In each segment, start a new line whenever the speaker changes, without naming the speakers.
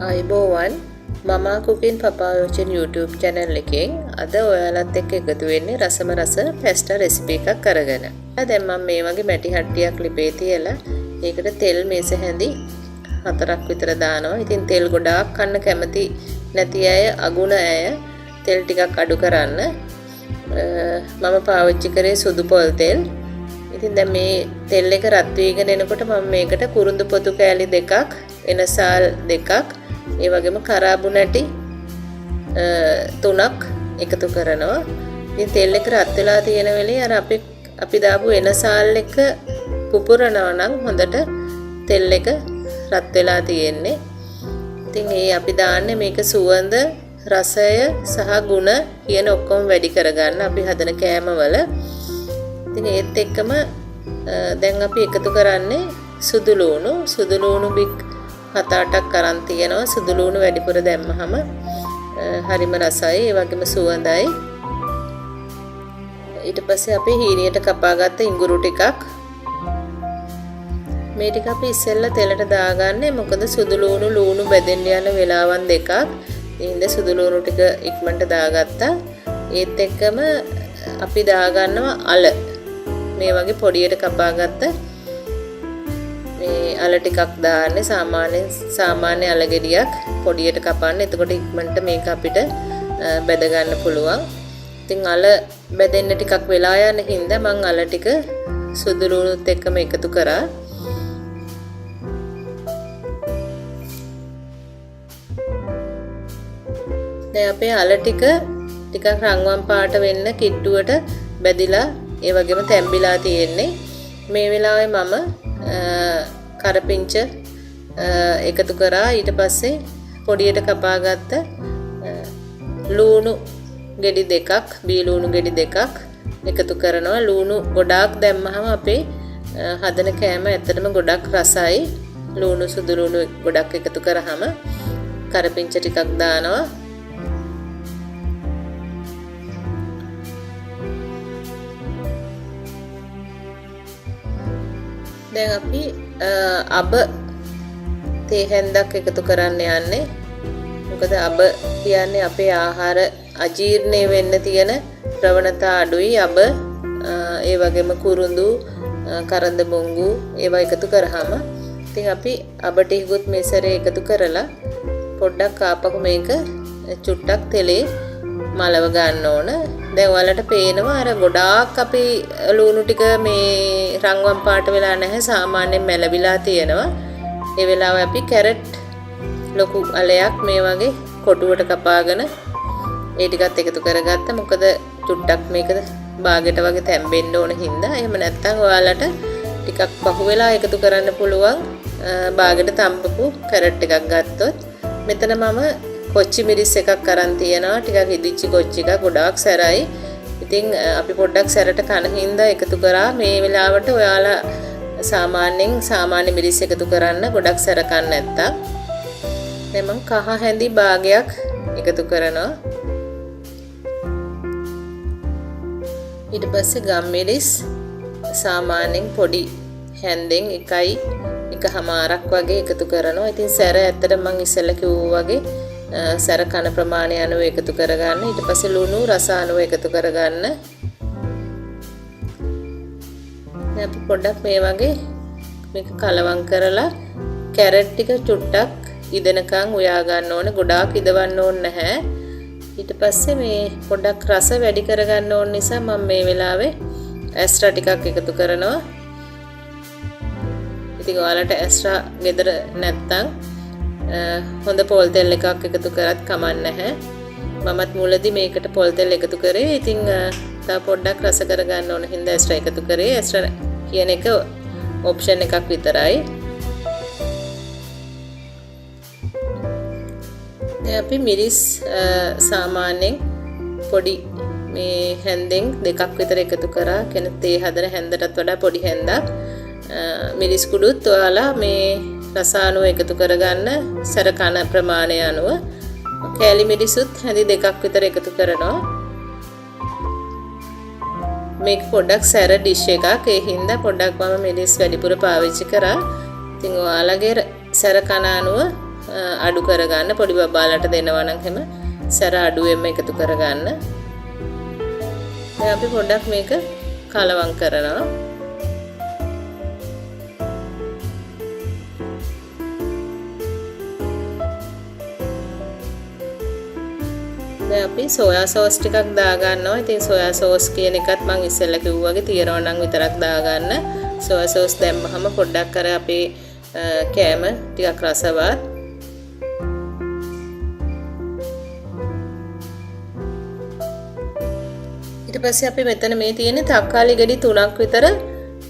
ආයුබෝවන් මමා cooking පපායෝචන් YouTube channel එකෙන් අද ඔයාලත් එක්ක එකතු වෙන්නේ රසම රස පැස්ටා රෙසිපි එකක් අරගෙන. දැන් මම මේ වගේ මැටි හට්ටියක් ලිපේ තියලා ඒකට තෙල් මේස හැඳි 4ක් විතර දානවා. ඉතින් තෙල් ගොඩාක් කන්න කැමති නැති අය, අගුණ අය තෙල් ටිකක් අඩු කරන්න. මම පාවිච්චි කරේ සුදු පොල් තෙල්. ඉතින් දැන් මේ තෙල් එක රත් වීගෙන එනකොට මම මේකට කුරුඳු පොතු කෑලි දෙකක්, එනසාල් දෙකක්, ඒ වගේම කරාබු නැටි තුනක් එකතු කරනවා. ඉතින් තෙල් එක රත් වෙලා තියෙන වෙලේ අර අපි දාපු එනසාල් එක පුපුරනවා නම් හොඳට තෙල් එක රත් වෙලා තියෙන්නේ. ඉතින් ඒ අපි දාන්නේ මේක සුවඳ, රසය සහ ගුණ කියන ඔක්කොම වැඩි කරගන්න අපි හදන කෑමවල. ඉතින් ඒත් එක්කම දැන් අපි එකතු කරන්නේ සුදු ලුණු. සුදු ලුණු බික් 7-8ක් අරන් තියෙනවා. සුදු ලුණු වැඩිපුර දැම්මහම හරිම රසයි, ඒ වගේම සුවඳයි. ඊට පස්සේ අපි හීනියට කපාගත්ත ඉඟුරු ටිකක් මේ ටික අපි ඉස්සෙල්ලා තෙලට දාගන්නේ, මොකද සුදු ලුණු ලුණු බැදෙන්න යන වෙලාවන් දෙකක්. ඒ හින්දා සුදු ලුණු ටික ඉක්මනට දාගත්තා. ඒත් එක්කම අපි දාගන්නවා අල. මේ වගේ පොඩියට කපාගත්ත මේ අල ටිකක් දාන්නේ. සාමාන්‍ය අල ගෙඩියක් පොඩියට කපන්න. එතකොට ඉක්මනට මේක අපිට බැද ගන්න පුළුවන්. ඉතින් අල බැදෙන්න ටිකක් වෙලා යන හින්දා මං අල ටික සුදු ලුණුත් එක්කම එකතු කරා. දැන් අපේ අල ටික ටිකක් රන්වන් පාට වෙන්න කිට්ටුවට බැදිලා ඒ වගේම තැම්බිලා තියෙන්නේ. මේ වෙලාවේ මම කරපිංච එකතු කරා. ඊට පස්සේ පොඩියට කපාගත්ත ලූණු ගෙඩි දෙකක්, බී ලූණු ගෙඩි දෙකක් එකතු කරනවා. ලූණු ගොඩාක් දැම්මහම අපේ හදන කෑම ඇත්තටම ගොඩක් රසයි. ලූණු සුදු ලූණු ගොඩක් එකතු කරාම කරපිංච ටිකක් දානවා. දැන් අපි අබ තේ හැන්දක් එකතු කරන්න යන්නේ. මොකද අබ කියන්නේ අපේ ආහාර අජීර්ණය වෙන්න තියෙන ප්‍රවණතා අඩුයි. අබ, ඒ වගේම කුරුඳු, කරඳ මුංගු ඒවා එකතු කරාම ඉතින් අපි අබ ටිකකුත් මේ සැරේ එකතු කරලා පොඩ්ඩක් ආපහු මේක චුට්ටක් තෙලේ මලව ගන්න ඕන. දැන් ඔයාලට පේනවා අර ගොඩාක් අපි ලුණු ටික මේ රන්වන් පාට වෙලා නැහැ, සාමාන්‍යයෙන් මැලවිලා තියෙනවා. ඒ වෙලාවේ අපි කැරට් ලොකු අලයක් මේ වගේ කොටුවට කපාගෙන ඒ ටිකත් එකතු කරගත්තා. මොකද චුට්ටක් මේක බාගෙට වගේ තැම්බෙන්න ඕන හින්දා. එහෙම නැත්නම් ඔයාලට ටිකක් පහු වෙලා එකතු කරන්න පුළුවන්, බාගෙට තම්බපු කැරට් එකක් ගත්තොත්. මෙතන මම කොච්චි මිරිස් එකක් අරන් තියෙනවා. ටිකක් ඉදිච්ච කොච්චි එකක්, ගොඩාක් සැරයි. ඉතින් අපි පොඩ්ඩක් සැරට කන හින්දා එකතු කරා. මේ වෙලාවට ඔයාලා සාමාන්‍යයෙන් සාමාන්‍ය මිරිස් එකතු කරන්න, ගොඩක් සැර කන්න නැත්තම්. දැන් මං කහ හැඳි භාගයක් එකතු කරනවා. ඊට පස්සේ ගම් මිරිස් සාමාන්‍යයෙන් පොඩි හැන්දෙන් එකයි එකහමාරක් වගේ එකතු කරනවා. ඉතින් සැර ඇත්තට මං ඉස්සෙල්ලා කිව්වා වගේ, සැර කන ප්‍රමාණය අනුව එකතු කරගන්න. ඊට පස්සේ ලුණු රස අනුව එකතු කරගන්න. දැන් අපි පොඩ්ඩක් මේ වගේ මේක කලවම් කරලා කැරට් ටික චුට්ටක් ඉදෙනකන් උයා ගන්න ඕනේ. ගොඩාක් ඉදවන්න ඕනේ නැහැ. ඊට පස්සේ මේ පොඩ්ඩක් රස වැඩි කරගන්න ඕන නිසා මම මේ වෙලාවේ ඇස්ට්‍රා ටිකක් එකතු කරනවා. ඉතින් ඔයාලට ඇස්ට්‍රා ගෙදර නැත්තම්, හොඳ පොල් තෙල් එකක් එකතු කරත් කමක් නැහැ. මමත් මුලදී මේකට පොල් තෙල් එකතු කරේ. ඉතින්, තව පොඩ්ඩක් රස කරගන්න ඕන හින්දා ඇස්ට්‍රා එකතු කරේ. ඇස්ට්‍රා කියන එක ඔප්ෂන් එකක් විතරයි. දැන් අපි මිරිස්, සාමාන්‍යයෙන් පොඩි මේ හැන්දෙන් දෙකක් විතර එකතු කරා. කියන්නේ තේ හදන හැන්දටත් වඩා පොඩි හැන්දක්. මිරිස් කුඩුත් ඔයාලා මේ රස අනුව එකතු කරගන්න, සැර කන ප්‍රමාණය අනුව. කෑලි මිරිසුත් හැඳි දෙකක් විතර එකතු කරනවා. මේක පොඩ්ඩක් සැර ඩිෂ් එකක්. ඒ හින්දා පොඩ්ඩක් මම මිරිස් වැඩිපුර පාවිච්චි කරා. ඉතින් ඔයාලගේ සැර කන අනුව අඩු කරගන්න. පොඩි බබාලට දෙනවා නම් එහෙම සැර අඩුවෙන්ම එකතු කරගන්න. දැන් අපි පොඩ්ඩක් මේක කලවම් කරනවා. දැන් අපි සෝයා සෝස් ටිකක් දාගන්නවා. ඉතින් සෝයා සෝස් කියන එකත් මං ඉස්සෙල්ලා කිව්වා වගේ තියනවා නම් විතරක් දාගන්න. සෝයා සෝස් දැම්මහම පොඩ්ඩක් අර අපේ කෑම ටිකක් රසවත්. ඊට පස්සේ අපි මෙතන මේ තියෙන තක්කාලි ගෙඩි 3ක් විතර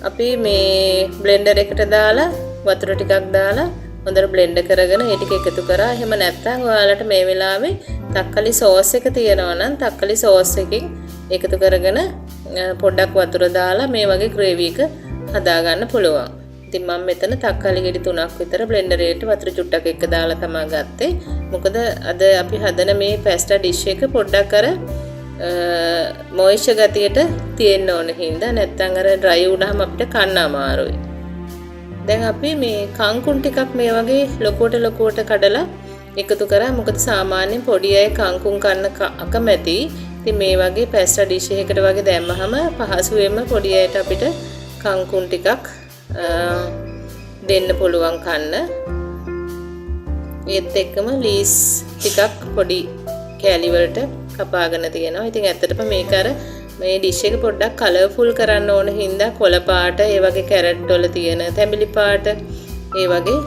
අපි මේ බ්ලෙන්ඩර් එකට දාලා වතුර ටිකක් දාලා හොඳට බ්ලෙන්ඩ් කරගෙන ඒ ටික එකතු කරා. එහෙම නැත්නම් ඔයාලට මේ වෙලාවේ තක්කාලි සෝස් එක තියෙනවා නම් තක්කාලි සෝස් එකකින් එකතු කරගෙන පොඩ්ඩක් වතුර දාලා මේ වගේ ග්‍රේවි එක හදාගන්න පුළුවන්. ඉතින් මම මෙතන තක්කාලි ගෙඩි 3ක් විතර බ්ලෙන්ඩර් එකට වතුර චුට්ටක් එක්ක දාලා තමා ගත්තේ. මොකද අද අපි හදන මේ පැස්ටා ඩිෂ් එක පොඩ්ඩක් අර මොයිස්චර් ගතියට තියෙන්න ඕන හින්දා, නැත්නම් අර ඩ්‍රයි වුණාම අපිට කන්න අමාරුයි. දැන් අපි මේ කංකුන් ටිකක් මේ වගේ ලොකුවට ලොකුවට කඩලා එකතු කරා. මොකද සාමාන්‍යයෙන් පොඩි අය කංකුන් කන්න අකමැති. ඉතින් මේ වගේ පැස්ටා ඩිෂ් එකකට වගේ දැම්මහම පහසුවෙන්ම පොඩි අයට අපිට කංකුන් ටිකක් දෙන්න පුළුවන් කන්න. ඒත් එක්කම ලීස් ටිකක් පොඩි කෑලි වලට කපාගෙන තියෙනවා. ඉතින් ඇත්තටම මේක අර මේ ඩිෂ් එක පොඩ්ඩක් කලර්ෆුල් කරන්න ඕන හින්දා කොළ පාට, ඒ වගේ කැරට් වල තියෙන තැඹිලි පාට, ඒ වගේ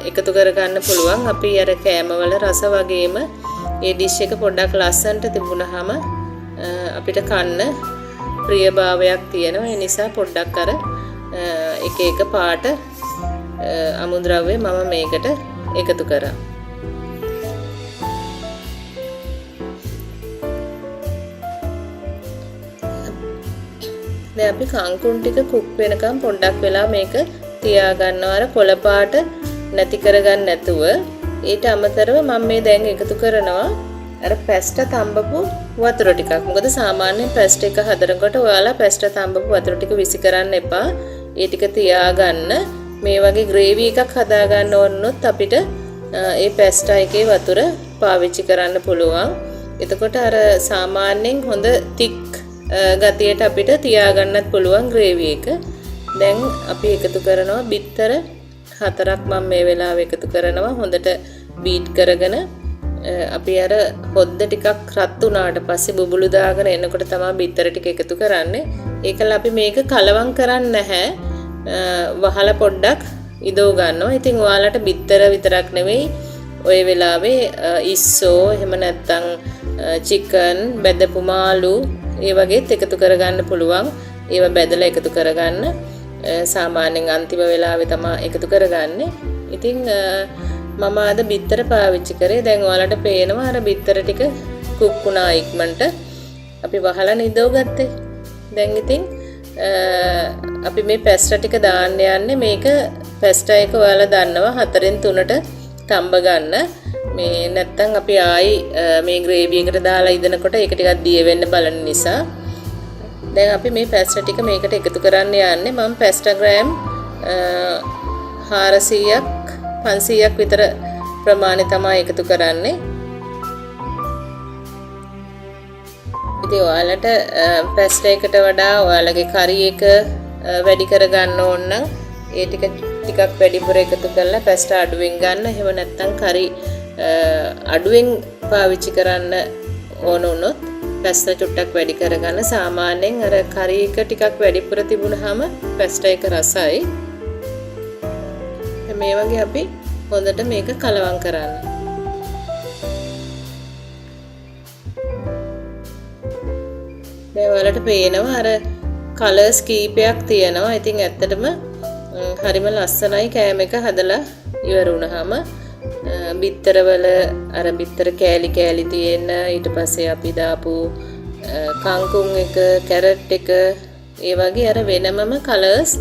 එකතු කරගන්න පුළුවන්. අපි අර කෑම වල රස වගේම ඒ ඩිෂ් එක පොඩ්ඩක් ලස්සනට තිබුණාම අපිට කන්න ප්‍රියභාවයක් තියෙනවා. ඒ නිසා පොඩ්ඩක් අර එක එක පාට අමුද්‍රව්‍ය මම මේකට එකතු කරා. දැන් අපි කංකුන් ටික කුක් වෙනකම් පොඩ්ඩක් වෙලා මේක තියාගන්නවා. අර කොළ පාට නැති කරගන්න නැතුව. ඊට අමතරව මම මේ දැන් එකතු කරනවා අර පැස්ටා තඹපු වතුර ටිකක්. මොකද සාමාන්‍යයෙන් පැස්ටා එක හදනකොට ඔයාලා පැස්ටා තඹපු වතුර ටික විසි කරන්න එපා. ඒ ටික තියාගන්න. මේ වගේ ග්‍රේවි එකක් හදාගන්න ඕනොත් අපිට ඒ පැස්ටා එකේ වතුර පාවිච්චි කරන්න පුළුවන්. එතකොට අර සාමාන්‍යයෙන් හොඳ තික් ගතියට අපිට තියාගන්නත් පුළුවන් ග්‍රේවි එක. දැන් අපි එකතු කරනවා බිත්තර 4ක් මම මේ වෙලාවේ එකතු කරනවා. හොඳට බීට් කරගෙන අපි අර හොද්ද ටිකක් රත් වුණාට පස්සේ බුබුලු දාගෙන එනකොට තමයි බිත්තර ටික එකතු කරන්නේ. ඒකල අපි මේක කලවම් කරන්නේ නැහැ. වහලා පොඩ්ඩක් ඉදව ගන්නවා. ඉතින් ඔයාලට බිත්තර විතරක් නෙවෙයි ඔය වෙලාවේ ඉස්සෝ එහෙම නැත්නම් චිකන් බැදපු මාළු ඒ වගේත් එකතු කරගන්න පුළුවන්. ඒවා බැදලා එකතු කරගන්න. සාමාන්‍යයෙන් අන්තිම වෙලාවේ තමා එකතු කරගන්නේ. ඉතින් මම අද බිත්තර පාවිච්චි කරේ. දැන් ඔයාලට පේනවා අර බිත්තර ටික කුක් වුණා ඉක්මනට. අපි වහලා නිදව ගත්තේ. දැන් ඉතින් අපි මේ පැස්ටා ටික දාන්න යන්නේ. මේක පැස්ටා එක ඔයාලා දන්නවා 4න් 3ට තඹ ගන්න. මේ නැත්තම් අපි ආයි මේ ග්‍රේවි එකට දාලා ඉදනකොට ඒක ටිකක් දිය වෙන්න බලන නිසා. දැන් අපි මේ පැස්ටා ටික මේකට එකතු කරන්න යන්නේ. මම පැස්ටා ග්‍රෑම් 400ක් 500ක් විතර ප්‍රමාණය තමයි එකතු කරන්නේ. ඉතින් ඔයාලට පැස්ටා එකට වඩා ඔයාලගේ කරි එක වැඩි කරගන්න ඕන නම් ඒ ටික ටිකක් වැඩිපුර එකතු කරලා පැස්ටා අඩුවෙන් ගන්න. එහෙම නැත්නම් කරි අඩුවෙන් පාවිච්චි කරන්න ඕන වුණොත් පැස්ටා චුට්ටක් වැඩි කරගන්න. සාමාන්‍යයෙන් අර කරි එක ටිකක් වැඩිපුර තිබුණාම පැස්ටා එක රසයි. දැන් මේ වගේ අපි හොඳට මේක කලවම් කරන්න. දැන් ඔයාලට පේනවා අර කලර්ස් කීපයක් තියෙනවා. ඉතින් ඇත්තටම හරිම ලස්සනයි කෑම එක හදලා ඉවර වුණාම. බිත්තරවල අර බිත්තර කෑලි කෑලි තියෙන, ඊට පස්සේ අපි දාපු කංකුන් එක, කැරට් එක, ඒ වගේ අර වෙනමම කලර්ස්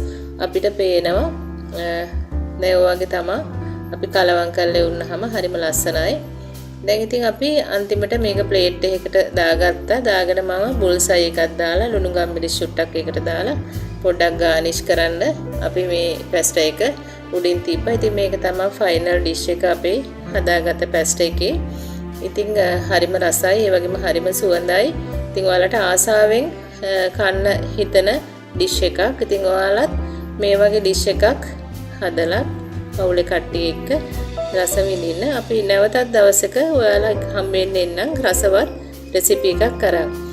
අපිට පේනවා. දැන් ඔය වගේ තමා අපි කලවම් කරලා වුණාම හරිම ලස්සනයි. දැන් ඉතින් අපි අන්තිමට මේක ප්ලේට් එකකට දාගත්තා. දාගෙන මම බුල්සයි එකක් දාලා ලුණු ගම්මිරිස් චුට්ටක් එකට දාලා පොඩ්ඩක් ගානිෂ් කරන්න අපි මේ පැස්ටා එක උඩින් තිබ්බා. ඉතින් මේක තමයි ෆයිනල් ඩිෂ් එක අපේ හදාගත්ත පැස්ටා එකේ. ඉතින් හරිම රසයි, ඒ වගේම හරිම සුවඳයි. ඉතින් ඔයාලට ආසාවෙන් කන්න හිතන ඩිෂ් එකක්. ඉතින් ඔයාලත් මේ වගේ ඩිෂ් එකක් හදලා පවුලේ කට්ටිය එක්ක රස විඳින්න. අපි නැවතත් දවසක ඔයාලා හම්බෙන්න එන්නම් රසවත් රෙසිපි එකක් අරන්.